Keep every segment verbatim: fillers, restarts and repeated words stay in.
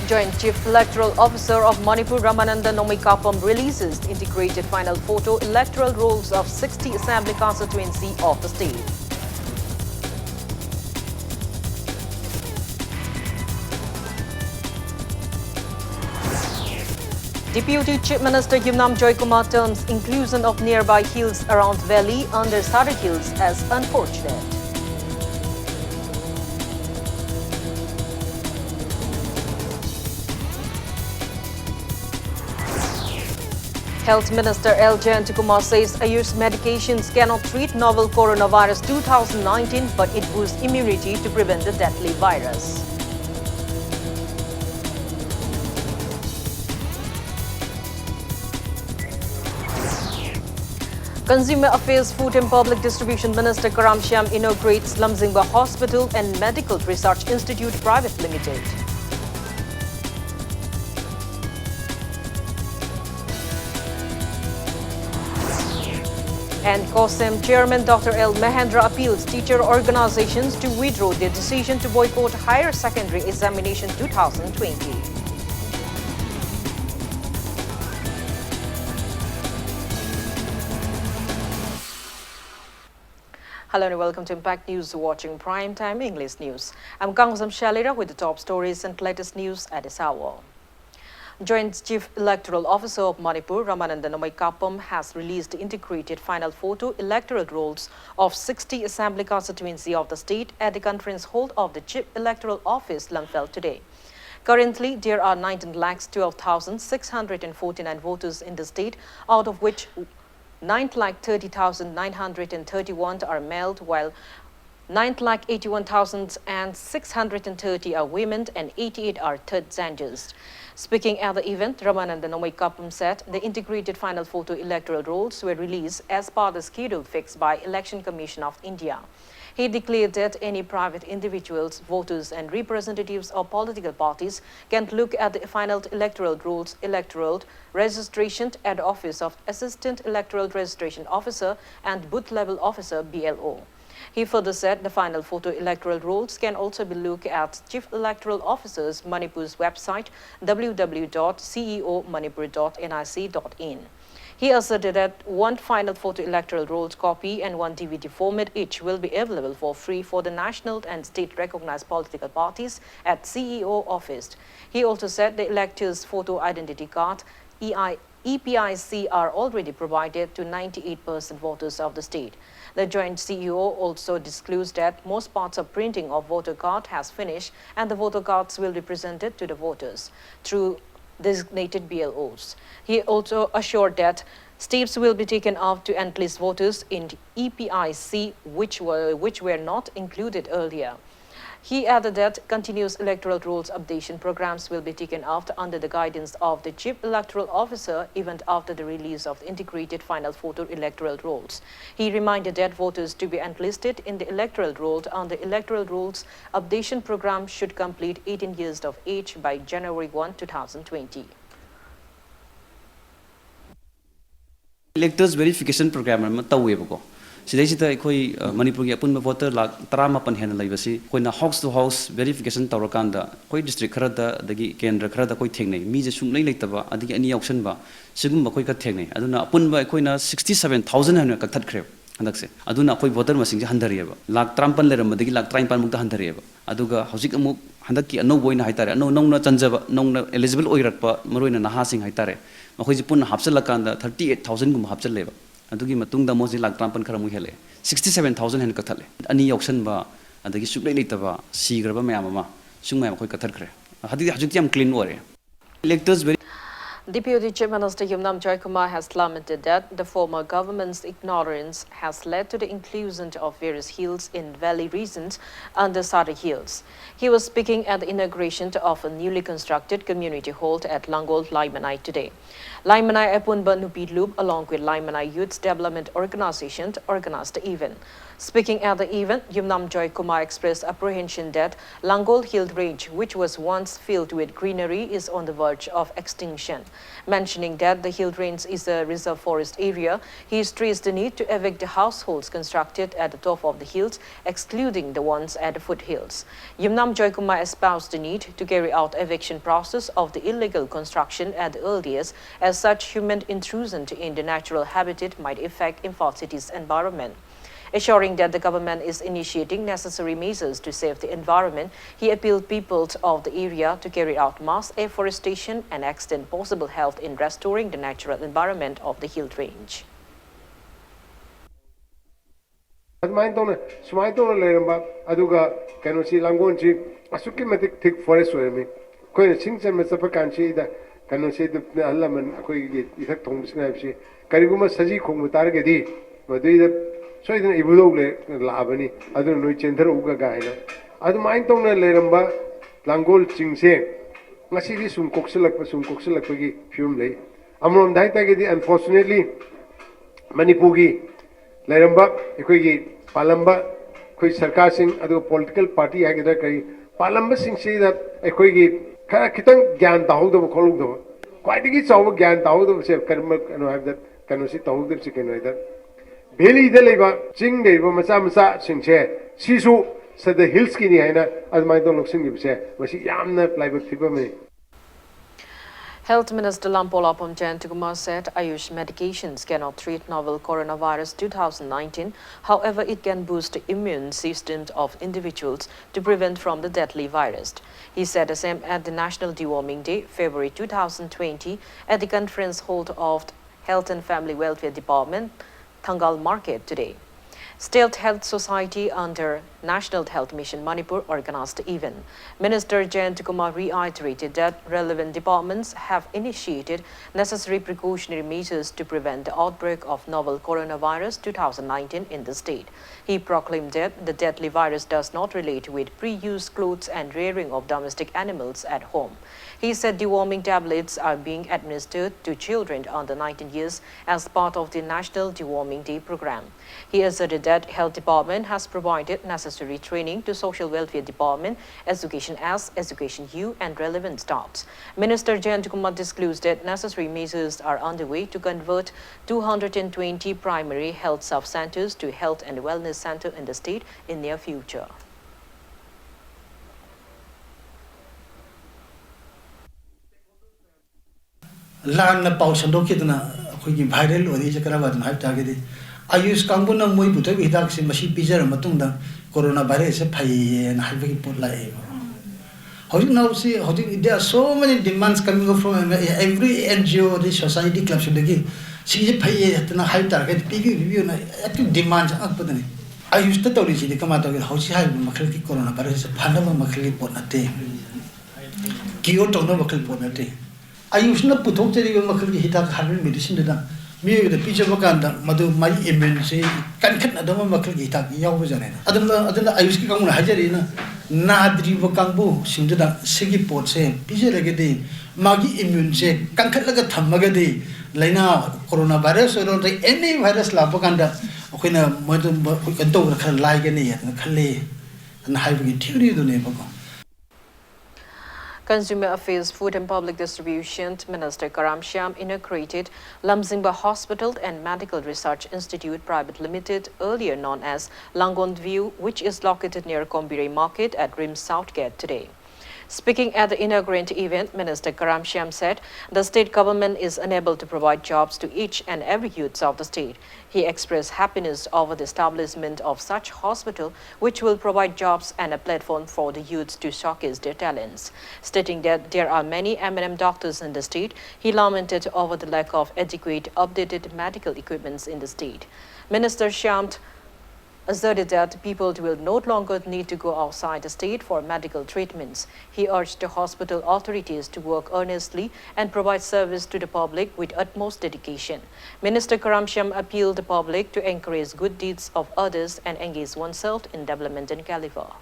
Joint Chief Electoral Officer of Manipur Ramananda Nomeikapam releases integrated final photo electoral rolls of sixty assembly constituency of the state. Deputy Chief Minister Yumnam Joykumar terms inclusion of nearby hills around valley under Sadar Hills as unfortunate. Health Minister L Jayantakumar says Ayush medications cannot treat novel coronavirus two thousand nineteen, but it boosts immunity to prevent the deadly virus. Consumer Affairs, Food and Public Distribution Minister Karam Shyam inaugurates Lamjingba Hospital and Medical Research Institute Private Limited. And COSEM Chairman Doctor L Mahendra appeals teacher organizations to withdraw their decision to boycott higher secondary examination two thousand twenty. Hello and welcome to Impact News, watching Prime Time English News. I'm Kangzam Shalira with the top stories and latest news at this hour. Joint Chief Electoral Officer of Manipur, Ramananda Nomeikapam, has released the integrated final photo electoral rolls of sixty Assembly Constituency of the state at the conference hall of the Chief Electoral Office, Lamphel, today. Currently, there are nineteen lakhs twelve thousand six hundred and forty-nine voters in the state, out of which nine lakh thirty thousand nine hundred and thirty-one are male, while nine lakh eighty-one thousand six hundred and thirty are women and eighty-eight are third genders. Speaking at the event, Ramananda Nomeikapam said the integrated final photo electoral rolls were released as per the schedule fixed by Election Commission of India. He declared that any private individuals, voters, and representatives of political parties can look at the final electoral rolls, electoral registration at the office of Assistant Electoral Registration Officer and Booth Level Officer, B L O. He further said the final photo electoral rolls can also be looked at Chief Electoral Officer's Manipur's website, w w w dot c e o manipur dot n i c dot in. He asserted that one final photo electoral rolls copy and one D V D format each will be available for free for the national and state recognized political parties at C E O office. He also said the elector's photo identity card, E I, E P I C, are already provided to ninety-eight percent voters of the state. The joint C E O also disclosed that most parts of printing of voter card has finished and the voter cards will be presented to the voters through designated B L Os. He also assured that steps will be taken up to enlist voters in E P I C which were, which were not included earlier. He added that continuous electoral rolls updation programs will be taken up under the guidance of the Chief Electoral Officer even after the release of the integrated final photo electoral rolls. He reminded that voters to be enlisted in the electoral roll under electoral rolls updation program should complete eighteen years of age by January one, two thousand twenty. Electors verification program ꯑꯃ ꯇꯧꯋꯦꯕꯀꯣ꯫ ꯁꯤꯗꯩꯁꯤꯗ ꯑꯩꯈꯣꯏ, ꯑ, ꯃꯅꯤꯄꯨꯔꯒꯤ ꯑꯄꯨꯟꯕ voter lakh ꯇꯔꯥꯃꯥꯄꯟ ꯍꯦꯟꯅ ꯂꯩꯕꯁꯤ ꯑꯩꯈꯣꯏꯅ house to house verification ꯇꯧꯔꯀꯥꯟꯗ ꯑꯩꯈꯣꯏ district ꯈꯔꯗ ꯑꯗꯒꯤ ꯀꯦꯟꯗ꯭ꯔ ꯈꯔꯗ ꯑꯩꯈꯣꯏ ꯊꯦꯡꯅꯩ꯫ ꯃꯤꯁꯦ ꯁꯨꯡꯂꯩ ꯂꯩꯇꯕ ꯑꯗꯒꯤ ꯑꯅꯤ ꯌꯥꯎꯁꯟꯕ ꯁꯤꯒꯨꯝꯕ ꯑꯩꯈꯣꯏ ꯈꯔ ꯊꯦꯡꯅꯩ꯫ ꯑꯗꯨꯅ ꯑꯄꯨꯟꯕ ꯑꯩꯈꯣꯏꯅ sixty seven thousand ꯍꯦꯟꯅ ꯀꯛꯊꯠꯈ꯭ꯔꯦꯕ ꯍꯟꯗꯛꯁꯦ꯫ ꯑꯗꯨꯅ ꯑꯩꯈꯣꯏ voter ꯃꯁꯤꯡꯁꯦ ꯍꯟꯊꯔꯛꯑꯦꯕ꯫ ꯂꯥꯈ ꯇꯔꯥꯃꯥꯄꯟ ꯂꯩꯔꯝꯕꯗꯒꯤ ꯂꯥꯈ ꯇꯔꯥꯅꯤꯄꯥꯟꯃꯨꯛꯇ ꯍꯟꯊꯔꯛꯑꯦꯕ꯫ ꯑꯗꯨꯒ ꯍꯧꯖꯤꯛ ꯑꯃꯨꯛ ꯍꯟꯗꯛꯀꯤ ꯑꯅꯧꯕ ꯑꯣꯏꯅ ꯍꯥꯏꯇꯥꯔꯦ, ꯑꯅꯧ-, ꯅꯧꯅ ꯆꯟꯖꯕ, ꯅꯧꯅ eligible ꯑꯣꯏꯔꯛꯄ ꯃꯔꯨꯑꯣꯏꯅ ꯅꯍꯥꯁꯤꯡ ꯍꯥꯏꯇꯥꯔꯦ, ꯃꯈꯣꯏꯁꯦ ꯄꯨꯟꯅ ꯍꯥꯞꯆꯤꯜꯂꯀꯥꯟꯗ thirty eight thousand ꯒꯨꯝꯕ ꯍꯥꯞꯆꯤꯜꯂꯦꯕ꯫ ꯑꯗꯨꯒꯤ ꯃꯇꯨꯡꯗ ꯃꯣꯏꯁꯦ ꯂꯥꯈ ꯇꯔꯥꯃꯥꯄꯟ ꯈꯔꯃꯨꯛ ꯍꯦꯜꯂꯛꯑꯦ꯫ Sixty seven thousand ꯍꯦꯟꯅ ꯀꯛꯊꯠꯂꯦ꯫ ꯑꯅꯤ ꯌꯥꯎꯁꯟꯕ, ꯑꯗꯒꯤ ꯁꯨꯡꯂꯩ ꯂꯩꯇꯕ, ꯁꯤꯈ꯭ꯔꯕ ꯃꯌꯥꯝ ꯑꯃ, ꯁꯨꯝ ꯃꯌꯥꯝ ꯑꯩꯈꯣꯏ ꯀꯛꯊꯠꯈ꯭ꯔꯦ꯫ ꯍꯧꯖꯤꯛꯇꯤ, ꯍꯧꯖꯤꯛꯇꯤ ꯌꯥꯝ clean ꯑꯣꯏꯔꯦ꯫ Electors very Deputy Chief Minister Yumnam Joykumar has lamented that the former government's ignorance has led to the inclusion of various hills in valley regions under Sadar Hills. He was speaking at the inauguration of a newly constructed community hall at Langol, Laimanai today. Laimanai Apunba Nupi Loop along with Laimanai Youth Development Organization organized the event. Speaking at the event, Yumnam Joykumar expressed apprehension that Langol Hill Range, which was once filled with greenery, is on the verge of extinction. Mentioning that the hill range is a reserve forest area, he stressed the need to evict the households constructed at the top of the hills, excluding the ones at the foothills. Yumnam Joykumar espoused the need to carry out eviction process of the illegal construction at the earliest, as such human intrusion in the natural habitat might affect Imphal city's environment. Assuring that the government is initiating necessary measures to save the environment, he appealed people of the area to carry out mass afforestation and extend possible help in restoring the natural environment of the hill range. ꯑꯗꯨꯃꯥꯏꯅ ꯇꯧꯅ ꯁꯨꯃꯥꯏꯅ ꯇꯧꯅ ꯂꯩꯔꯝꯕ ꯑꯗꯨꯒ ꯀꯩꯅꯣꯁꯤ ꯂꯥꯡꯒꯣꯜꯁꯤ ꯑꯁꯨꯛꯀꯤ ꯃꯇꯤꯛ ꯊꯤꯛ forest ꯑꯣꯏꯔꯝꯃꯤ꯫ ꯑꯩꯈꯣꯏꯅ ꯁꯤꯡ ꯆꯟꯕ ꯆꯠꯄ ꯀꯥꯟꯁꯤꯗ ꯀꯩꯅꯣꯁꯤ ꯑꯗꯨꯝ ꯑꯍꯜ ꯂꯃꯟ ꯑꯩꯈꯣꯏꯒꯤ ꯏꯊꯛ ꯊꯣꯡꯕꯁꯤꯡ ꯍꯥꯏꯕꯁꯤ ꯀꯔꯤꯒꯨꯝꯕ ꯁꯖꯤ ꯈꯣꯡꯕ ꯇꯥꯔꯒꯗꯤ ꯃꯗꯨꯏꯗ ꯁꯣꯏꯗꯅ ꯏꯕꯨꯙꯧ ꯂꯥꯛꯑꯕꯅꯤ, ꯑꯗꯨꯅ ꯅꯣꯏ ꯆꯦꯟꯊꯔꯛꯎꯒ ꯀꯥꯏꯅ ꯑꯗꯨꯃꯥꯏꯅ ꯇꯧꯅ ꯂꯩꯔꯝꯕ ꯂꯥꯡꯒꯣꯜ ꯆꯤꯡꯁꯦ ꯉꯁꯤꯗꯤ ꯁꯨꯝ ꯀꯣꯛꯁꯤꯜꯂꯛꯄ ꯁꯨꯝ ꯀꯣꯛꯁꯤꯜꯂꯛꯄꯒꯤ ꯐꯤꯕꯝ ꯂꯩ꯫ ꯑꯃꯔꯣꯝꯗ ꯍꯥꯏꯇꯥꯔꯒꯗꯤ ꯑꯟꯐꯣꯔꯆꯨꯅꯦꯠꯂꯤ ꯃꯅꯤꯄꯨꯔꯒꯤ ꯂꯩꯔꯝꯕ ꯑꯩꯈꯣꯏꯒꯤ ꯄꯥꯜꯂꯝꯕ ꯑꯩꯈꯣꯏ ꯁꯔꯀꯥꯔꯁꯤꯡ ꯑꯗꯨꯒ ꯄꯣꯂꯤꯇꯤꯀꯦꯜ ꯄꯥꯔꯇꯤ ꯍꯥꯏꯒꯗ꯭ꯔꯥ ꯀꯔꯤ ꯄꯥꯜꯂꯝꯕꯁꯤꯡꯁꯤꯗ ꯑꯩꯈꯣꯏꯒꯤ ꯈꯔ ꯈꯤꯇꯪ ꯒ꯭ꯌꯥꯟ ꯇꯥꯍꯧꯗꯕ ꯈꯣꯠꯍꯧꯗꯕ ꯈ꯭ꯋꯥꯏꯗꯒꯤ ꯆꯥꯎꯕ ꯒ꯭ꯌꯥꯟ ꯇꯥꯍꯧꯗꯕꯁꯦ ꯀꯔꯝꯕ ꯀꯩꯅꯣ ꯍꯥꯏꯕꯗ ꯀꯩꯅꯣꯁꯤ ꯇꯧꯍꯧꯗꯕꯁꯤ ꯀꯩꯅꯣ ꯍꯥꯏꯗ ꯚꯦꯂꯤꯗ ꯂꯩꯕ ꯆꯤꯡꯗ ꯂꯩꯕ ꯃꯆꯥ ꯃꯆꯥꯁꯤꯡꯁꯦ ꯁꯤꯁꯨ ꯁꯗ ꯍꯤꯜꯁꯀꯤꯅꯤ ꯍꯥꯏꯅ ꯑꯗꯨꯃꯥꯏꯅ ꯇꯧ ꯂꯧꯁꯤꯟꯈꯤꯕꯁꯦ ꯃꯁꯤ ꯌꯥꯝꯅ ꯂꯥꯏꯕꯛ ꯊꯤꯕ ꯑꯃꯅꯤ꯫ Health Minister Lampola Pom Jayantakumar said Ayush medications cannot treat novel coronavirus two thousand nineteen. However, it can boost the immune system of individuals to prevent from the deadly virus. He said the same at the National Deworming Day, February two thousand twenty, at the conference hall of Health and Family Welfare Department, Thangal Market today. State Health Society under National Health Mission Manipur organized the event. Minister Jayant Kumar reiterated that relevant departments have initiated necessary precautionary measures to prevent the outbreak of novel coronavirus two thousand nineteen in the state. He proclaimed that the deadly virus does not relate with pre-used clothes and rearing of domestic animals at home. He said deworming tablets are being administered to children under nineteen years as part of the National Deworming Day program. He asserted that Health Department has provided necessary training to Social Welfare Department, Education S, Education U, and relevant staffs. Minister Jayant Kumar disclosed that necessary measures are underway to convert two hundred and twenty primary health sub-centers to health and wellness center in the state in near future. ꯂꯥꯟꯅ ꯄꯥꯎ ꯁꯟꯗꯣꯛꯈꯤꯗꯅ ꯑꯩꯈꯣꯏꯒꯤ viral ꯑꯣꯏꯔꯛꯏꯁꯦ ꯀꯔꯝꯕꯗꯅꯣ ꯍꯥꯏꯕ ꯇꯥꯔꯒꯗꯤ, ꯑꯌꯨꯁ ꯀꯥꯡꯕꯨꯅ ꯃꯣꯏ ꯄꯨꯊꯣꯛꯏꯕ ꯍꯤꯗꯥꯛꯁꯦ ꯃꯁꯤ ꯄꯤꯖꯔ ꯃꯇꯨꯡꯗ corona virus ꯁꯦ ꯐꯩꯌꯦꯅ ꯍꯥꯏꯕꯒꯤ ꯄꯣꯠ ꯂꯥꯛꯑꯦꯕ꯫ ꯍꯧꯖꯤꯛ ꯅꯧꯁꯤ ꯍꯧꯖꯤꯛ there are so many demands coming up from every N G O ꯑꯗꯩ society club ꯁꯤꯡꯗꯒꯤ ꯁꯤꯁꯦ ꯐꯩꯌꯦ ꯍꯦꯛꯇꯅ ꯍꯥꯏꯕ ꯇꯥꯔꯒꯗꯤ ꯄꯤꯕꯤꯌꯨ ꯄꯤꯕꯤꯌꯨꯅ ꯍꯦꯛꯇ demand ꯑꯉꯛꯄꯗꯅꯤ꯫ ꯑꯌꯨꯁꯇ ꯇꯧꯔꯤꯁꯤꯗꯤ ꯀꯃꯥꯏꯅ ꯇꯧꯒꯦ? ꯍꯧꯖꯤꯛ ꯍꯥꯏꯔꯤꯕ ꯃꯈꯜꯒꯤ corona virus ꯁꯦ ꯐꯅꯕ ꯃꯈꯜꯒꯤ ꯄꯣꯠ ꯅꯠꯇꯦ, cure ꯇꯧꯅꯕ ꯃꯈꯜ ꯄꯣꯠ ꯅꯠꯇꯦ꯫ ꯑꯌꯨꯁꯅ ꯄꯨꯊꯣꯛꯆꯔꯤꯕ ꯃꯈꯜꯒꯤ ꯍꯤꯗꯥꯛ herbal medicine ꯗꯨꯅ ꯃꯤꯑꯣꯏꯕꯗ ꯄꯤꯖꯕ ꯀꯥꯟꯗ ꯃꯗꯨ ꯃꯥꯒꯤ immune ꯁꯦ ꯀꯟꯈꯠꯅꯗꯕ ꯃꯈꯜꯒꯤ ꯍꯤꯗꯥꯛ ꯌꯥꯎꯕꯖꯥꯠꯅꯦ꯫ ꯑꯗꯨꯅ ꯑꯗꯨꯅ ꯑꯌꯨꯁꯀꯤ ꯀꯥꯡꯕꯨꯅ ꯍꯥꯏꯖꯔꯤꯅ ꯅꯥꯗ꯭ꯔꯤꯕ ꯀꯥꯡꯕꯨꯁꯤꯡꯗꯨꯗ ꯁꯤꯒꯤ ꯄꯣꯠꯁꯦ ꯄꯤꯖꯔꯒꯗꯤ ꯃꯥꯒꯤ immune ꯁꯦ ꯀꯟꯈꯠꯂꯒ ꯊꯝꯃꯒꯗꯤ ꯂꯥꯏꯅꯥ corona virus ꯑꯣꯏꯔꯣ ꯅꯠꯇ꯭ꯔꯒ any virus ꯂꯥꯛꯄ ꯀꯥꯟꯗ ꯑꯩꯈꯣꯏꯅ ꯃꯗꯨ ꯑꯩꯈꯣꯏ ꯀꯩꯅꯣ ꯇꯧꯕꯗ ꯈꯔ ꯂꯥꯏꯒꯅꯤ ꯍꯥꯏꯗꯅ ꯈꯜꯂꯤ ꯑꯅ ꯍꯥꯏꯕꯒꯤ theory ꯗꯨꯅꯦꯕꯀꯣ꯫ Consumer Affairs, Food and Public Distribution Minister Karam Shyam inaugurated Lamjingba Hospital and Medical Research Institute Private Limited, earlier known as Langon View, which is located near Kombirei Market at RIMS South Gate today. Speaking at the inaugurant event, Minister Karam Shyam said the state government is unable to provide jobs to each and every youth of the state. He expressed happiness over the establishment of such hospital, which will provide jobs and a platform for the youths to showcase their talents. Stating that there are many M N M doctors in the state, he lamented over the lack of adequate updated medical equipments in the state. Minister Shyam asserted that people will no longer need to go outside the state for medical treatments. He urged the hospital authorities to work earnestly and provide service to the public with utmost dedication. Minister Kharamshaam appealed the public to encourage good deeds of others and engage oneself in development in Kalevala.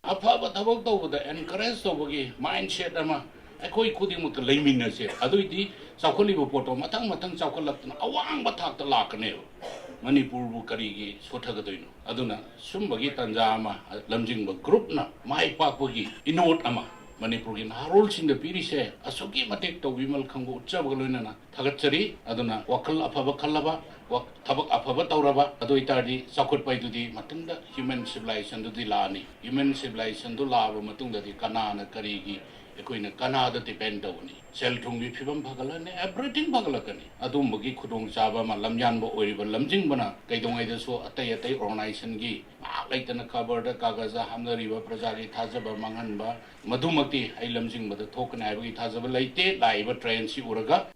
ꯑꯐꯕ ꯊꯕꯛ ꯇꯧꯕꯗ encourage ꯇꯧꯕꯒꯤ mindset ꯑꯃ ꯑꯩꯈꯣꯏ ꯈꯨꯗꯤꯡꯃꯛꯇ ꯂꯩꯃꯤꯟꯅꯁꯦ꯫ ꯑꯗꯨꯏꯗꯤ ꯆꯥꯎꯈꯠꯂꯤꯕ ꯄꯣꯠꯇꯣ ꯃꯊꯪ ꯃꯊꯪ ꯆꯥꯎꯈꯠꯂꯛꯇꯅ ꯑꯋꯥꯡꯕ ꯊꯥꯛꯇ ꯂꯥꯛꯀꯅꯦꯕ꯫ ꯃꯅꯤꯄꯨꯔꯕꯨ ꯀꯔꯤꯒꯤ ꯁꯣꯠꯊꯒꯗꯣꯏꯅꯣ? ꯑꯗꯨꯅ ꯁꯨꯝꯕꯒꯤ ꯇꯥꯟꯖꯥ ꯑꯃ ꯂꯝꯖꯤꯡꯕ ꯒ꯭ꯔꯨꯞꯅ ꯃꯥꯏ ꯄꯥꯛꯄꯒꯤ ꯏꯅꯣꯠ ꯑꯃ ꯃꯅꯤꯄꯨꯔꯒꯤ ꯅꯍꯥꯔꯣꯜꯁꯤꯡꯗ ꯄꯤꯔꯤꯁꯦ ꯑꯁꯨꯛꯀꯤ ꯃꯇꯤꯛ ꯇꯧꯕꯤꯃꯜ ꯈꯪꯕ ꯎꯠꯆꯕꯒ ꯂꯣꯏꯅꯅ ꯊꯥꯒꯠꯆꯔꯤ꯫ ꯑꯗꯨꯅ ꯋꯥꯈꯜ ꯑꯐꯕ ꯈꯜꯂꯕ, ꯋꯥ-, ꯊꯕꯛ ꯑꯐꯕ ꯇꯧꯔꯕ, ꯑꯗꯨ ꯑꯣꯏꯇꯥꯔꯗꯤ ꯆꯥꯎꯈꯠꯄ ꯍꯥꯏꯗꯨꯗꯤ ꯃꯊꯟꯇ ꯍ꯭ꯌꯨꯃꯦꯟ ꯁꯤꯚꯤꯂꯥꯏꯖꯦꯁꯟꯗꯨꯗꯤ ꯂꯥꯛꯑꯅꯤ꯫ ꯍ꯭ꯌꯨꯃꯦꯟ ꯁꯤꯚꯤꯂꯥꯏꯖꯦꯁꯟꯗꯨ ꯂꯥꯛꯑꯕ ꯃꯇꯨꯡꯗꯗꯤ ꯀꯅꯥꯅ ꯀꯔꯤꯒꯤ ꯑꯩꯈꯣꯏꯅ ꯀꯅꯥꯗ ꯗꯤꯄꯦꯟ ꯇꯧꯒꯅꯤ? ꯁꯦꯜ ꯊꯨꯝꯒꯤ ꯐꯤꯕꯝ ꯐꯒꯠꯂꯅꯤ, ꯑꯦꯚ꯭ꯔꯤꯊꯤꯡ ꯐꯒꯠꯂꯛꯀꯅꯤ꯫ ꯑꯗꯨꯝꯕꯒꯤ ꯈꯨꯗꯣꯡꯆꯥꯕ ꯑꯃ ꯂꯝꯌꯥꯟꯕ ꯑꯣꯏꯔꯤꯕ ꯂꯝꯖꯤꯡꯕꯅ ꯀꯩꯗꯧꯉꯩꯗꯁꯨ ꯑꯇꯩ ꯑꯇꯩ ꯑꯣꯔꯒꯅꯥꯏꯖꯦꯁꯟꯒꯤ ꯉꯥꯏꯍꯥꯛ ꯂꯩꯇꯅ ꯈꯕꯔꯗ ꯀꯥꯒꯖꯗ ꯍꯥꯞꯅꯔꯤꯕ ꯄ꯭ꯔꯖꯥꯒꯤ ꯊꯥꯖꯕ ꯃꯥꯡꯍꯟꯕ, ꯃꯗꯨꯃꯛꯇꯤ ꯑꯩ ꯂꯝꯖꯤꯡꯕꯗ ꯊꯣꯛꯀꯅꯤ ꯍꯥꯏꯕꯒꯤ ꯊꯥꯖꯕ ꯂꯩꯇꯦ꯫ ꯂꯥꯛꯏꯕ ꯇ꯭ꯔꯦꯟꯁꯤ ꯎꯔꯒ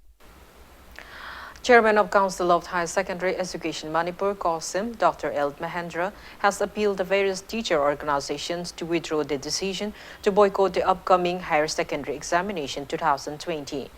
Chairman of Council of Higher Secondary Education Manipur, COHSEM, Doctor L Mahendra, has appealed the various teacher organizations to withdraw their decision to boycott the upcoming higher secondary examination two thousand twenty.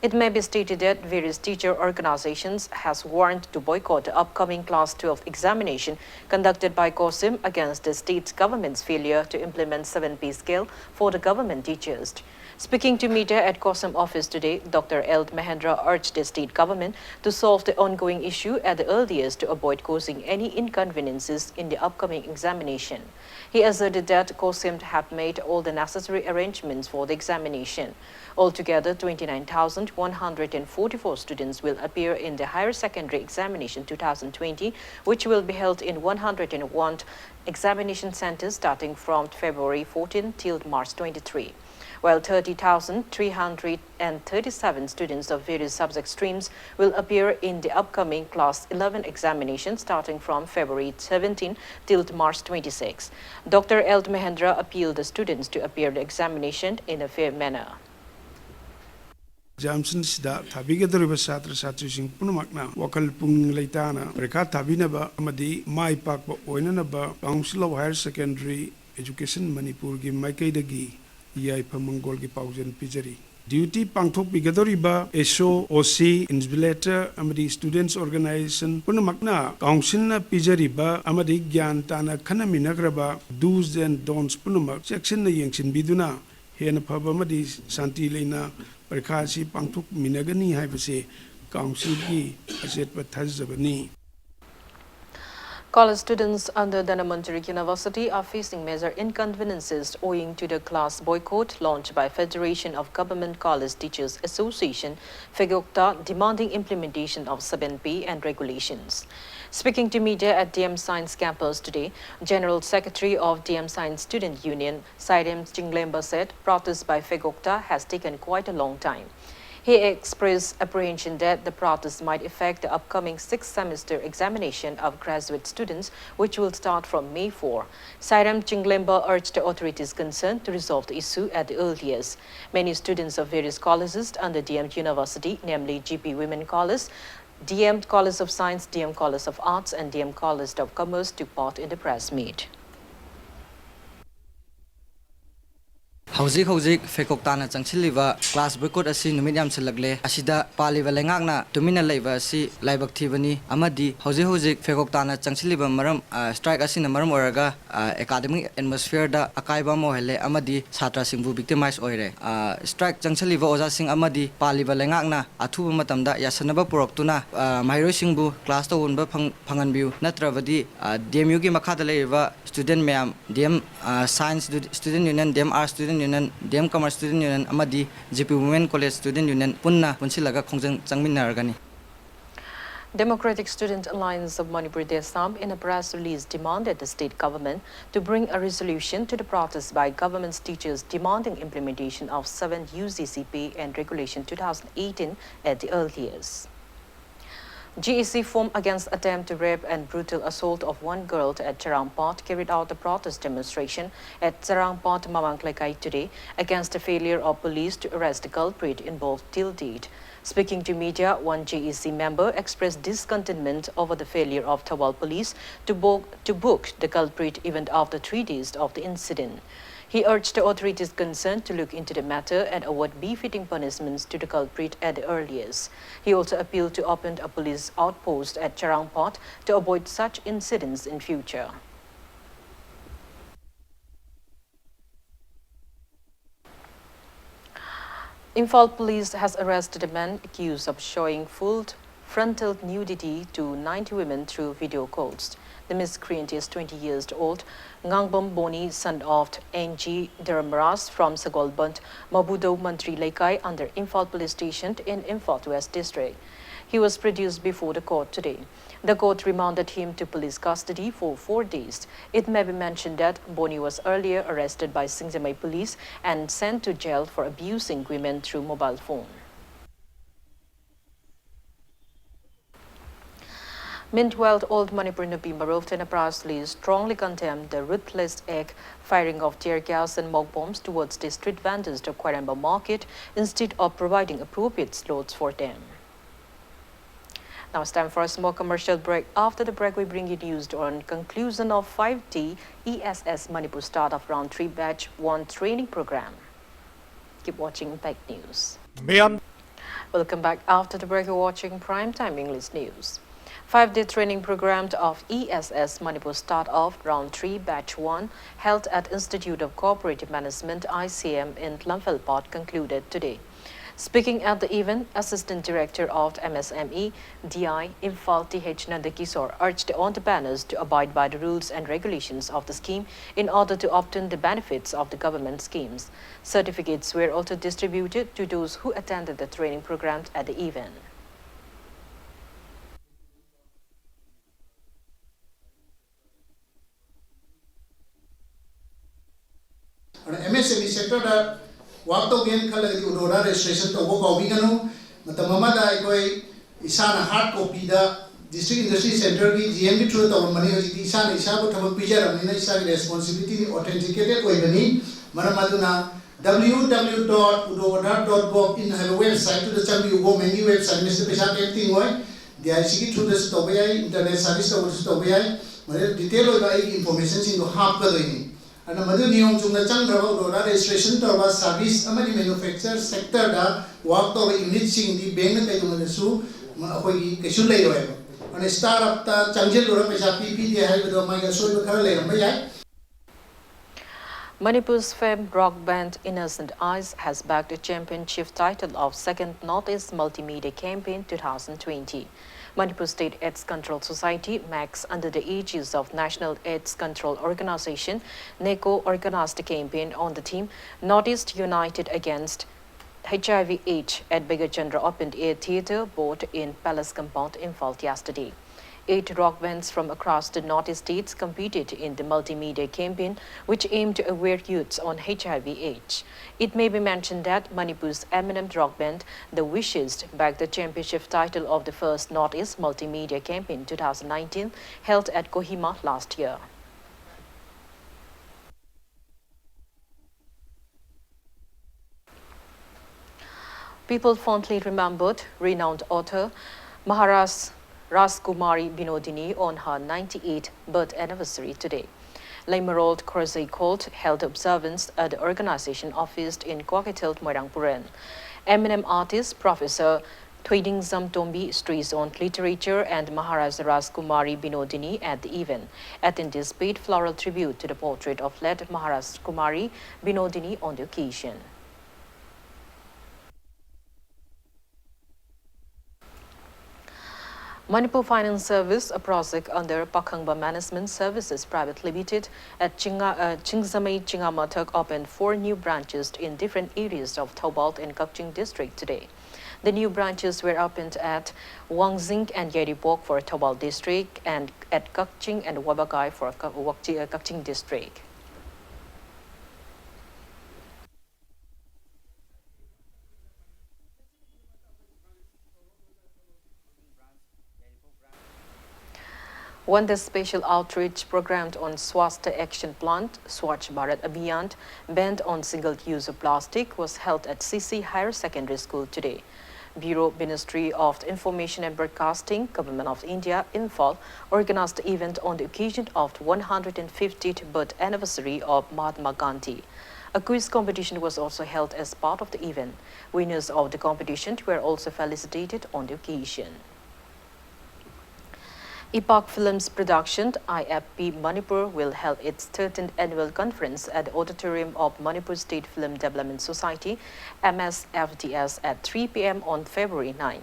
It may be stated that various teacher organizations has warned to boycott the upcoming Class twelve examination conducted by COHSEM against the state government's failure to implement seven pay scale for the government teachers. Speaking to media at COHSEM office today, Doctor L Mahendra urged the state government to solve the ongoing issue at the earliest to avoid causing any inconveniences in the upcoming examination. He asserted that COHSEM have made all the necessary arrangements for the examination. Altogether, twenty-nine thousand one hundred and forty-four students will appear in the higher secondary examination two thousand twenty, which will be held in one hundred and one examination centers starting from February fourteen till March twenty-three, while thirty thousand three hundred and thirty-seven students of various subject streams will appear in the upcoming Class eleven examination starting from February seventeen till March twenty-six. Doctor L Mahendra appealed the students to appear the examination in a fair manner. ꯑꯦꯛꯖꯥꯝꯁꯤꯡꯁꯤꯗ ꯊꯥꯕꯤꯒꯗꯧꯔꯤꯕ ꯁꯥꯇ꯭ꯔ ꯁꯥꯇ꯭ꯔꯤꯁꯤꯡ ꯄꯨꯝꯅꯃꯛꯅ ꯋꯥꯈꯜ ꯄꯨꯛꯅꯤꯡ ꯂꯩꯇꯥꯅ ꯄꯔꯤꯈꯥ ꯊꯥꯕꯤꯅꯕ ꯑꯃꯗꯤ ꯃꯥꯏ ꯄꯥꯛꯄ ꯑꯣꯏꯅꯅꯕ Council of Higher Secondary Education ꯃꯅꯤꯄꯨꯔꯒꯤ ꯃꯥꯏꯀꯩꯗꯒꯤ ꯌꯥꯏꯐ ꯃꯪꯒꯣꯜꯒꯤ ꯄꯥꯎꯖꯦꯜ ꯄꯤꯖꯔꯤ꯫ ꯗ꯭ꯌꯨꯇꯤ ꯄꯥꯡꯊꯣꯛꯄꯤꯒꯗꯧꯔꯤꯕ S O, O C, invigilator ꯑꯃꯗꯤ students organization ꯄꯨꯝꯅꯃꯛꯅ councilꯅ ꯄꯤꯖꯔꯤꯕ ꯑꯃꯗꯤ ꯒ꯭ꯌꯥꯟ ꯇꯥꯅ ꯈꯟꯅꯃꯤꯟꯅꯈ꯭ꯔꯕ do's and don'ts ꯄꯨꯝꯅꯃꯛ ꯆꯦꯛꯁꯤꯟꯅ ꯌꯦꯡꯁꯤꯟꯕꯤꯗꯨꯅ ꯍꯦꯟꯅ ꯐꯕ ꯑꯃꯗꯤ ꯁꯥꯟꯇꯤ ꯂꯩꯅ ꯄꯔꯤꯈꯥ ꯑꯁꯤ ꯄꯥꯡꯊꯣꯛꯃꯤꯟꯅꯒꯅꯤ ꯍꯥꯏꯕꯁꯤ councilꯒꯤ ꯑꯆꯦꯠꯄ ꯊꯥꯖꯕꯅꯤ꯫ College students under Dhanamantri University are facing major inconveniences owing to the class boycott launched by Federation of Government College Teachers Association, FEGOGTA, demanding implementation of seven P and regulations. Speaking to media at D M Science campus today, General Secretary of D M Science Student Union, Sairem Chinglemba said protest by FEGOGTA has taken quite a long time. He expressed apprehension that the protest might affect the upcoming sixth semester examination of graduate students, which will start from May four. Sairem Chinglemba urged the authorities concerned to resolve the issue at the earliest. Many students of various colleges under D M University, namely G P Women College, D M College of Science, D M College of Arts, and D M College of Commerce took part in the press meet. ꯍꯧꯖꯤꯛ ꯍꯧꯖꯤꯛ ꯐꯦꯀꯣꯛꯇꯥꯅ ꯆꯪꯁꯤꯜꯂꯤꯕ class boycott ꯑꯁꯤ ꯅꯨꯃꯤꯠ ꯌꯥꯝꯁꯤꯜꯂꯛꯂꯦ꯫ ꯑꯁꯤꯗ ꯄꯥꯜꯂꯤꯕ ꯂꯩꯉꯥꯛꯅ ꯇꯨꯃꯤꯟꯅ ꯂꯩꯕ ꯑꯁꯤ ꯂꯥꯏꯕꯛ ꯊꯤꯕꯅꯤ ꯑꯃꯗꯤ ꯍꯧꯖꯤꯛ ꯍꯧꯖꯤꯛ ꯐꯦꯀꯣꯛꯇꯥꯅ ꯆꯪꯁꯤꯜꯂꯤꯕ ꯃꯔꯝ, ꯑ, strike ꯑꯁꯤꯅ ꯃꯔꯝ ꯑꯣꯏꯔꯒ, ꯑ, academic atmosphereꯗ ꯑꯀꯥꯏꯕ ꯑꯃ ꯑꯣꯏꯍꯜꯂꯦ ꯑꯃꯗꯤ ꯁꯥꯇ꯭ꯔꯁꯤꯡꯕꯨ victimize ꯑꯣꯏꯔꯦ꯫ ꯑ, strike ꯆꯪꯁꯤꯜꯂꯤꯕ ꯑꯣꯖꯥꯁꯤꯡ ꯑꯃꯗꯤ ꯄꯥꯜꯂꯤꯕ ꯂꯩꯉꯥꯛꯅ ꯑꯊꯨꯕ ꯃꯇꯝꯗ ꯌꯥꯁꯟꯅꯕ ꯄꯨꯔꯛꯇꯨꯅ, ꯑ, ꯃꯍꯩꯔꯣꯏꯁꯤꯡꯕꯨ class ꯇꯧꯍꯟꯕ ꯐꯪ-, ꯐꯪꯍꯟꯕꯤꯌꯨ, ꯅꯠꯇ꯭ꯔꯕꯗꯤ, ꯑ, D M Uꯒꯤ ꯃꯈꯥꯗ ꯂꯩꯔꯤꯕ student ꯃꯌꯥꯝ, D M, ꯑ, Science Student Union, D M Arts Student Union, D M Commerce Student Union ꯑꯃꯗꯤ G P Women College Student Union ꯄꯨꯟꯅ ꯄꯨꯟꯁꯤꯜꯂꯒ ꯈꯣꯡꯖꯪ ꯆꯪꯃꯤꯟꯅꯔꯒꯅꯤ꯫ Democratic Student Alliance of Manipur, DESAM, in a press release demanded the state government to bring a resolution to the protest by government's teachers demanding implementation of seven U G C P and Regulation two thousand eighteen at the earliest. G E C formed against attempt to rape and brutal assault of one girl at Charangpat carried out a protest demonstration at Charangpat Mamang Lekai today against the failure of police to arrest the culprit involved till date. Speaking to media, one G E C member expressed discontentment over the failure of Thoubal police to book, to book the culprit even after three days of the incident. He urged the authorities concerned to look into the matter and award befitting punishments to the culprit at the earliest. He also appealed to open a police outpost at Charangpat to avoid such incidents in future. Imphal police has arrested a man accused of showing full frontal nudity to ninety women through video calls. The miscreant is twenty years old, Ngangbam Boni, son of N G Dharmaras from Sagolband, Mabudo Mantri Leikai under Imphal Police Station in Imphal West District. He was produced before the court today. The court remanded him to police custody for four days. It may be mentioned that Boni was earlier arrested by Singjamei police and sent to jail for abusing women through mobile phone. Meanwhile, All Manipur Nupi Marov Thennaprasli strongly condemned the ruthless act, firing of tear gas and mock bombs towards the street vendors of Khwairambam market instead of providing appropriate slots for them. Now it's time for a small commercial break. After the break, we bring you news on conclusion of five day E S S Manipur Startup Round three Batch one training program. Keep watching Impact News. Welcome back. After the break, you're watching Prime Time English News. Five-day training program of E S S Manipur Startup Round three Batch one, held at Institute of Cooperative Management, I C M, in Lamphel Park, concluded today. Speaking at the event, Assistant Director of M S M E, D I, Imphal, T H Nandakishore, urged the entrepreneurs to abide by the rules and regulations of the scheme in order to obtain the benefits of the government schemes. Certificates were also distributed to those who attended the training program at the event. ꯑꯗꯨꯅ M ꯑꯦꯁ M E ꯁꯦꯛꯇꯔꯗ work ꯇꯧꯒꯦꯅ ꯈꯜꯂꯒꯗꯤ ꯑꯣꯇꯣꯗ registration ꯇꯧꯕ ꯀꯥꯎꯕꯤꯒꯅꯨ꯫ ꯃꯇꯝ ꯑꯃꯗ ꯑꯩꯈꯣꯏ ꯏꯁꯥꯅ ꯍꯥꯔꯗ ꯀꯣꯄꯤꯗ ꯗꯤꯁꯇ꯭ꯔꯤꯛ ꯏꯟꯗꯁꯇ꯭ꯔꯤ ꯁꯦꯟꯇꯔꯒꯤ ꯖꯤ ꯑꯦꯝꯒꯤ ꯊ꯭ꯔꯨꯗ ꯇꯧꯔꯝꯕꯅꯤ꯫ ꯍꯧꯖꯤꯛꯇꯤ ꯏꯁꯥꯅ ꯏꯁꯥꯕꯨ ꯊꯕꯛ ꯄꯤꯖꯔꯕꯅꯤꯅ ꯏꯁꯥꯒꯤ ꯔꯦꯁꯄꯣꯟꯁꯤꯕꯤꯂꯤꯇꯤꯅꯤ, ꯑꯣꯊꯦꯟꯇꯤꯀꯦꯇꯦꯗ ꯑꯣꯏꯕꯅꯤ꯫ ꯃꯔꯝ ꯑꯗꯨꯅ W W W dot udo aadhaar dot gov in ꯍꯥꯏꯕ ꯋꯦꯕꯁꯥꯏꯠꯇꯨꯗ ꯆꯪꯕꯤꯌꯨ꯫ ꯒꯣꯔꯃꯦꯟꯒꯤ ꯋꯦꯕꯁꯥꯏꯠ, ꯃꯁꯤꯗ ꯄꯩꯁꯥ ꯀꯔꯤꯝ ꯇꯤꯡꯉꯣꯏ꯫ D I C ꯒꯤ ꯊ꯭ꯔꯨꯗꯁꯨ ꯇꯧꯕ ꯌꯥꯏ, ꯏꯟꯇꯔꯅꯦꯠ ꯁꯥꯔꯚꯤꯁ ꯇꯧꯕꯗꯁꯨ ꯇꯧꯕ ꯌꯥꯏ꯫ ꯃꯗꯨꯗ ꯗꯤꯇꯦꯜ ꯑꯣꯏꯕ ꯑꯩꯒꯤ ꯏꯟꯐꯣꯔꯃꯦꯁꯟꯁꯤꯡꯗꯣ ꯍꯥꯞꯀꯗꯣꯏꯅꯤ꯫ ꯑꯗꯨꯅ ꯃꯗꯨ ꯅꯤꯌꯣꯝ ꯆꯨꯝꯅ ꯆꯪꯈ꯭ꯔꯕ ꯑꯣꯔꯗꯔ ꯔꯦꯖꯤꯁꯇ꯭ꯔꯦꯁꯟ ꯇꯧꯔꯕ ꯁꯥꯔꯚꯤꯁ ꯑꯃꯗꯤ ꯃꯦꯅꯨꯐꯦꯛꯆꯔ ꯁꯦꯛꯇꯔꯗ ꯋꯥꯔꯛ ꯇꯧꯕ ꯌꯨꯅꯤꯠꯁꯤꯡꯗꯤ ꯕꯦꯡꯅ ꯀꯩꯗꯧꯉꯩꯗꯁꯨ ꯃ-, ꯑꯩꯈꯣꯏꯒꯤ ꯀꯩꯁꯨ ꯂꯩꯔꯣꯏꯕ꯫ ꯑꯗꯨꯅ ꯁ꯭ꯇꯥꯔꯠ ꯑꯞꯇ ꯆꯪꯁꯤꯜꯂꯨꯔ ꯄꯩꯁꯥ ꯄꯤ ꯄꯤꯗꯦ ꯍꯥꯏꯕꯗꯣ ꯃꯥꯒꯤ ꯑꯁꯣꯏꯕ ꯈꯔ ꯂꯩꯔꯝꯕ ꯌꯥꯏ꯫ Manipur's famed rock band Innocent Eyes has bagged a championship title of second Northeast Multimedia Campaign two thousand twenty. Manipur State AIDS Control Society, MACS, under the aegis of National AIDS Control Organization, NACO, organized a campaign on the theme Northeast United Against H I V AIDS at Bhagya Chandra Open Air Theatre board in Palace Compound, Imphal yesterday. Eight rock bands from across the Northeast states competed in the multimedia campaign, which aimed to aware youths on H I V AIDS. It may be mentioned that Manipur's eminent rock band, The Wishes, bagged the championship title of the first Northeast Multimedia Campaign two thousand nineteen, held at Kohima last year. People fondly remembered renowned author Maharaj Rajkumari Binodini on her ninety-eighth birth anniversary today. Leimarold Khorzei Court held observance at the organization office in Kwakeithel, Moirang Puren. Eminem artist Professor Thoidingjam Tombi, treasoned literature and Maharaj Rajkumari Binodini at the event. Attendees paid floral tribute to the portrait of late Maharaj Kumari Binodini on the occasion. Manipur Finance Service, a project under Pakhangba Management Services Private Limited at Chinga, uh, Chingzamei Chingamathak, opened four new branches in different areas of Thoubal and Kakching district today. The new branches were opened at Wangzing and Yairibok for Thoubal district and at Kakching and Wabagai for Ka-, Wakchi-, uh, Kakching district. One day special outreach program on Swasthya Action Plan, Swachh Bharat Abhiyan, ban on single-use of plastic, was held at C C Higher Secondary School today. Bureau, Ministry of Information and Broadcasting, Government of India, Imphal, organized the event on the occasion of the one hundred fiftieth birth anniversary of Mahatma Gandhi. A quiz competition was also held as part of the event. Winners of the competition were also felicitated on the occasion. Epoch Films Production, I F P Manipur, will hold its thirteenth annual conference at the auditorium of Manipur State Film Development Society, M S F D S, at three p.m. on February nine.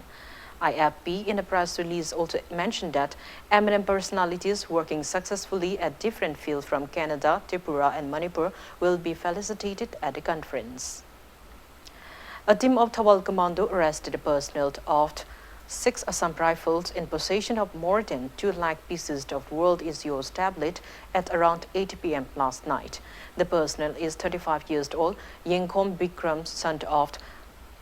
I F P, in a press release, also mentioned that eminent personalities working successfully at different fields from Canada, Tripura, and Manipur will be felicitated at the conference. A team of Thoubal Commando arrested a personnel of six Assam Rifles in possession of more than two lakh pieces of World Is Yours tablet at around eight p.m. last night. The personnel is thirty-five years old, Yengkhom Bikram, son of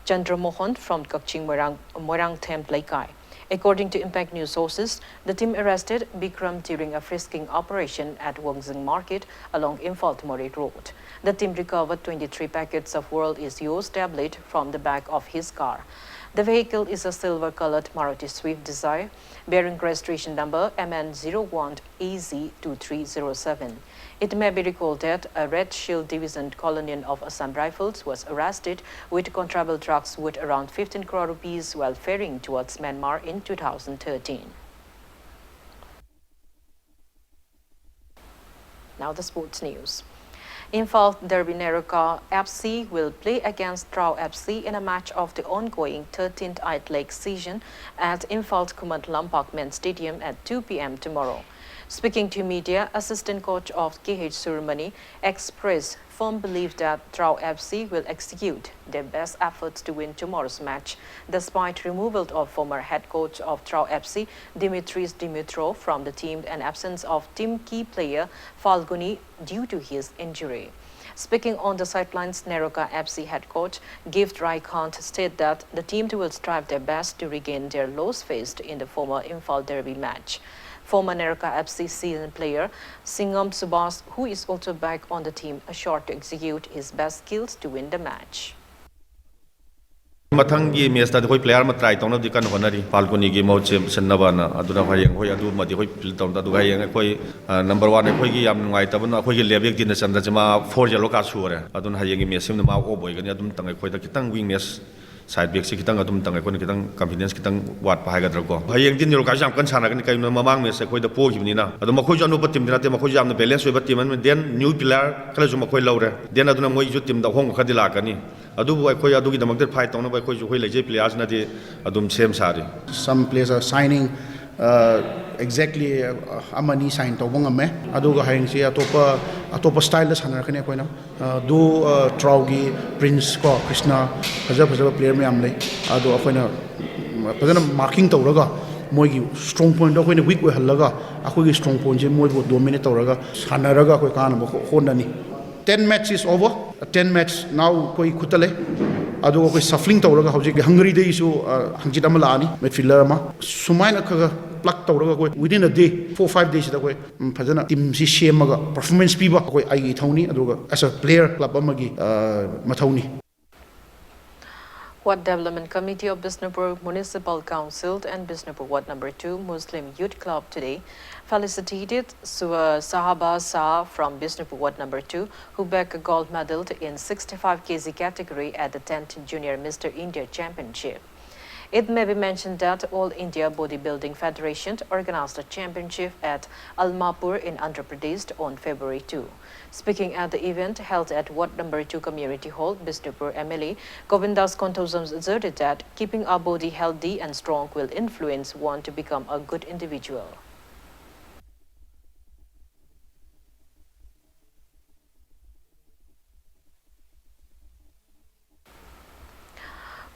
Chandra Mohan from Kakching Moirang, Moirangthem Leikai. According to Impact News sources, the team arrested Bikram during a frisking operation at Wangzing Market along Imphal to Moreh Road. The team recovered twenty-three packets of World Is Yours tablet from the back of his car. The vehicle is a silver-colored Maruti Swift Dzire bearing registration number M N zero one A Z two three zero seven. It may be recalled that a Red Shield Division colonel of Assam Rifles was arrested with contraband drugs worth around fifteen crore rupees while ferrying towards Myanmar in two thousand thirteen. Now the sports news. Imphal Derby, NEROCA F C will play against Trao F C in a match of the ongoing thirteenth I-League season at Imphal Khuman Lampak Main Stadium at two p.m. tomorrow. Speaking to media, assistant coach of K H Surumani expressed firm belief that Trao F C will execute their best efforts to win tomorrow's match, despite removal of former head coach of Trao F C, Dimitris Dimitrov, from the team and absence of team key player Falguni due to his injury. Speaking on the sidelines, NEROCA F C head coach Gift Raikant said that the team will strive their best to regain their loss faced in the former Imphal Derby match. Former Nerka F C seasoned player Singam Subhas, who is also back on the team, assured to execute his best skills to win the match. ꯃꯊꯪꯒꯤ ꯃꯦꯠꯁꯇꯗꯤ ꯑꯩꯈꯣꯏ player ꯑꯃ try ꯇꯧꯅꯕꯗꯤ ꯀꯟꯅ ꯍꯣꯠꯅꯔꯤ, ꯄꯥꯜꯀꯣꯅꯤꯒꯤ ꯃꯍꯨꯠ ꯁꯤꯟꯅꯕꯅ꯫ ꯑꯗꯨꯅ ꯍꯌꯦꯡ ꯑꯩꯈꯣꯏ ꯑꯗꯨꯃꯗꯤ ꯑꯩꯈꯣꯏ ꯐꯤꯜ ꯇꯧꯅꯕ꯫ ꯑꯗꯨꯒ ꯍꯌꯦꯡ ꯑꯩꯈꯣꯏ ꯅꯝꯕꯔ ꯋꯥꯟ ꯑꯩꯈꯣꯏꯒꯤ ꯌꯥꯝ ꯅꯨꯡꯉꯥꯏꯇꯕꯅ ꯑꯩꯈꯣꯏꯒꯤ ꯂꯦꯕꯦꯛ ꯗꯤꯅꯆꯟꯗ꯭ꯔꯁꯦ ꯃꯥ ꯐꯣꯔ ꯌꯦꯂꯣ ꯀꯥꯔꯗ ꯁꯨꯔꯦ꯫ ꯑꯗꯨꯅ ꯍꯌꯦꯡꯒꯤ ꯃꯦꯠꯁꯁꯤꯃꯗꯤ ꯃꯥ ꯑꯣꯐ ꯑꯣꯏꯒꯅꯤ꯫ ꯑꯗꯨꯝꯇꯪ ꯑꯩꯈꯣꯏꯗ ꯈꯤꯇꯪ ꯋꯤꯛꯅꯦꯁ, ꯁꯥꯏꯠ ꯕꯦꯛꯁꯤ ꯈꯤꯇꯪ ꯑꯗꯨꯝꯇꯪ ꯑꯩꯈꯣꯏꯅ ꯈꯤꯇꯪ ꯀꯟꯐꯤꯗꯦꯟꯁ ꯈꯤꯇꯪ ꯋꯥꯠꯄ ꯍꯥꯏꯒꯗ꯭ꯔꯥꯀꯣ꯫ ꯍꯌꯦꯡꯗꯤ ꯅꯤꯔꯣꯀꯥꯁꯤ ꯌꯥꯝ ꯀꯟꯅ ꯁꯥꯟꯅꯒꯅꯤ꯫ ꯀꯩꯒꯤꯅꯣ, ꯃꯃꯥꯡ ꯃꯦꯠꯁ ꯑꯩꯈꯣꯏꯗ ꯄꯣꯈꯤꯕꯅꯤꯅ꯫ ꯑꯗꯣ ꯃꯈꯣꯏꯁꯨ ꯑꯅꯣꯞꯄ ꯇꯤꯝꯗꯤ ꯅꯠꯇꯦ, ꯃꯈꯣꯏꯁꯨ ꯌꯥꯝꯅ ꯕꯦꯂꯦꯟꯁ ꯑꯣꯏꯕ ꯇꯤꯝ ꯑꯃꯅꯤ꯫ ꯗꯦꯟ ꯅ꯭ꯌꯨ ꯄ꯭ꯂꯦꯌꯥꯔ ꯈꯔꯁꯨ ꯃꯈꯣꯏ ꯂꯧꯔꯦ꯫ ꯗꯦꯟ ꯑꯗꯨꯅ ꯃꯣꯏꯁꯨ ꯇꯤꯝꯗ ꯑꯍꯣꯡꯕ ꯈꯔꯗꯤ ꯂꯥꯛꯀꯅꯤ꯫ ꯑꯗꯨꯕꯨ ꯑꯩꯈꯣꯏ ꯑꯗꯨꯒꯤꯗꯃꯛꯇ ꯐꯥꯏꯠ ꯇꯧꯅꯕ ꯑꯩꯈꯣꯏꯁꯨ ꯑꯩꯈꯣꯏ ꯂꯩꯖꯩ ꯄ꯭ꯂꯦꯌꯥꯔꯁꯤꯅꯗꯤ ꯑꯗꯨꯝ ꯁꯦꯝ ꯁꯥꯔꯤ꯫ Some players are signing, exactly ꯑꯃꯅꯤ ꯁꯥꯏꯟ ꯇꯧꯕ ꯉꯝꯃꯦ꯫ ꯑꯗꯨꯒ ꯍꯌꯦꯡꯁꯤ ꯑꯇꯣꯞꯄ ꯑꯇꯣꯞꯄ ꯁ꯭ꯇꯥꯏꯜꯗ ꯁꯥꯟꯅꯔꯛꯀꯅꯤ ꯑꯩꯈꯣꯏꯅ꯫ ꯗꯣ ꯇ꯭ꯔꯥꯎꯒꯤ ꯄ꯭ꯔꯤꯟꯁ ꯀꯣ, ꯀ꯭ꯔꯤꯁꯅ, ꯐꯖ ꯐꯖꯕ ꯄ꯭ꯂꯦꯌꯔ ꯃꯌꯥꯝ ꯂꯩ꯫ ꯑꯗꯣ ꯑꯩꯈꯣꯏꯅ ꯐꯖꯅ ꯃꯥꯔꯀꯤꯡ ꯇꯧꯔꯒ ꯃꯣꯏꯒꯤ ꯁ꯭ꯇ꯭ꯔꯣꯡ ꯄꯣꯏꯟꯗꯣ ꯑꯩꯈꯣꯏꯅ ꯋꯤꯛ ꯑꯣꯏꯍꯜꯂꯒ ꯑꯩꯈꯣꯏꯒꯤ ꯁ꯭ꯇ꯭ꯔꯣꯡ ꯄꯣꯏꯟꯁꯦ ꯃꯣꯏꯕꯨ ꯗꯣꯃꯤꯅꯦꯠ ꯇꯧꯔꯒ ꯁꯥꯟꯅꯔꯒ ꯑꯩꯈꯣꯏ ꯀꯥꯟꯅꯕ ꯍꯣꯠꯅꯅꯤ꯫ Ten match is over, ten match now ꯑꯩꯈꯣꯏ ꯈꯨꯠꯇ ꯂꯩ꯫ ꯑꯗꯨꯒ ꯑꯩꯈꯣꯏ ꯁꯐ꯭ꯂꯤꯡ ꯇꯧꯔꯒ ꯍꯧꯖꯤꯛ ꯍꯪꯒꯔꯤꯗꯒꯤꯁꯨ ꯍꯪꯆꯤꯠ ꯑꯃ ꯂꯥꯛꯑꯅꯤ, ꯃꯤꯗꯐꯤꯜꯗꯔ ꯑꯃ꯫ ꯁꯨꯃꯥꯏꯅ ꯈꯔ ꯈꯔ ꯄ꯭ꯂꯛ ꯇꯧꯔꯒ ꯑꯩꯈꯣꯏ within a day, four five days ꯁꯤꯗ ꯑꯩꯈꯣꯏ ꯐꯖꯅ ꯇꯤꯝꯁꯤ ꯁꯦꯝꯃꯒ ꯄꯔꯐꯣꯔꯃꯦꯟꯁ ꯄꯤꯕ ꯑꯩꯈꯣꯏ ꯑꯩꯒꯤ ꯏꯊꯧꯅꯤ꯫ ꯑꯗꯨꯒ as a player club ꯑꯃꯒꯤ ꯃꯊꯧꯅꯤ꯫ Ward Development Committee of Bishnupur Municipal Council and Bishnupur Ward Number two Muslim Youth Club today felicitated Sahaba Shah from Bishnupur Ward Number two, who bagged a gold medal in sixty-five K G category at the tenth Junior Mister India Championship. It may be mentioned that All India Bodybuilding Federation organized a championship at Almapur in Andhra Pradesh on February two. Speaking at the event held at Ward Number two Community Hall, Bishnupur, M L A Govindas Konthoujam asserted that keeping our body healthy and strong will influence one to become a good individual.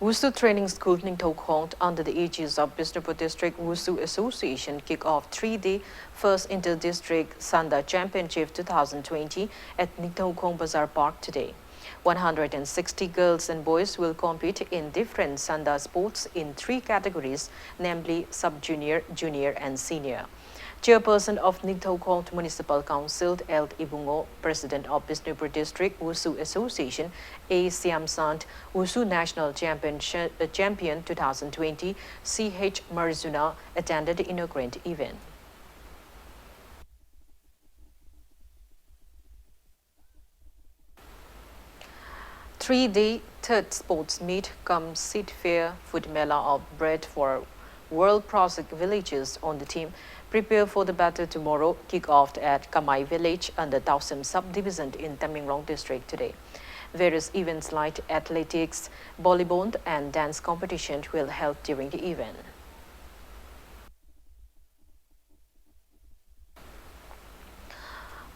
Wushu Training School Ningthoukhong, under the aegis of Bishnupur District Wushu Association, kick off three-day first Inter-District Sanda Championship two thousand twenty at Ningthoukhong Bazar Park today. One hundred and sixty girls and boys will compete in different Sanda sports in three categories, namely sub-junior, junior, and senior. Chairperson of Ningthoukhong Municipal Council, L Ibungo, President of Bishnupur District Wushu Association, A Siamsant, Wushu National Championship, uh, Champion two thousand twenty, C H Marzuna, attended the inaugurant event. Three-day third sports meet cum seed fair food mela of bread for World Project Villages on the theme Prepare for the Better Tomorrow kick off at Kamai Village under Tausem subdivision in Tamenglong district today. Various events like athletics, volleyball and dance competition will held during the event.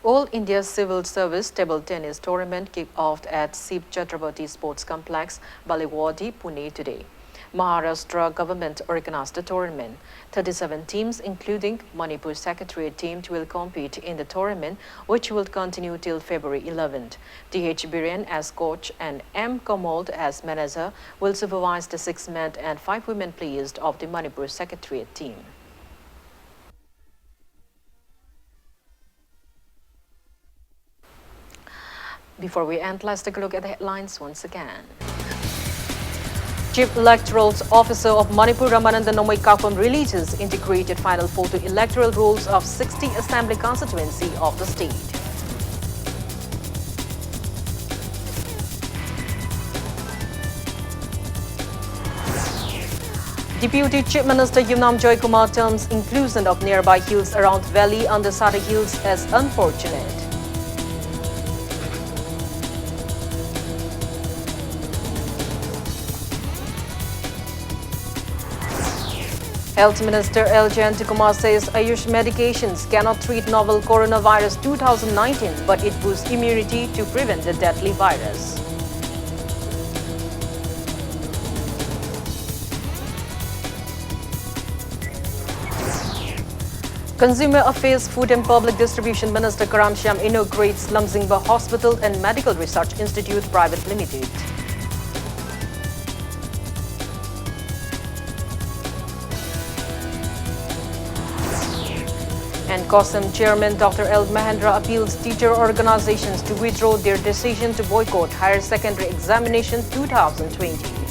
All India Civil Service Table Tennis Tournament kick off at Shiv Chhatrapati Sports Complex, Baliwadi, Pune today. Maharashtra government organized the tournament. Thirty-seven teams, including Manipur Secretariat team, will compete in the tournament, which will continue till February eleventh. T H Biren as coach and M Kamold as manager will supervise the six-man and five women players of the Manipur Secretariat team. Before we end, let's take a look at the headlines once again. Chief Electoral Officer of Manipur, Ramananda Nomoi Kakpam, releases integrated final photo electoral rolls of sixty assembly constituency of the state. Deputy Chief Minister Yumnam Joykumar terms inclusion of nearby hills around valley under Sadar Hills as unfortunate. Health Minister L Jayantakumar says Ayush medications cannot treat novel coronavirus two thousand nineteen, but it boosts immunity to prevent the deadly virus. Consumer Affairs, Food and Public Distribution Minister Karamshyam inaugurates Lamjingba Hospital and Medical Research Institute Private Limited. And COSAM Chairman Doctor L Mahendra appeals teacher organizations to withdraw their decision to boycott higher secondary examination two thousand twenty.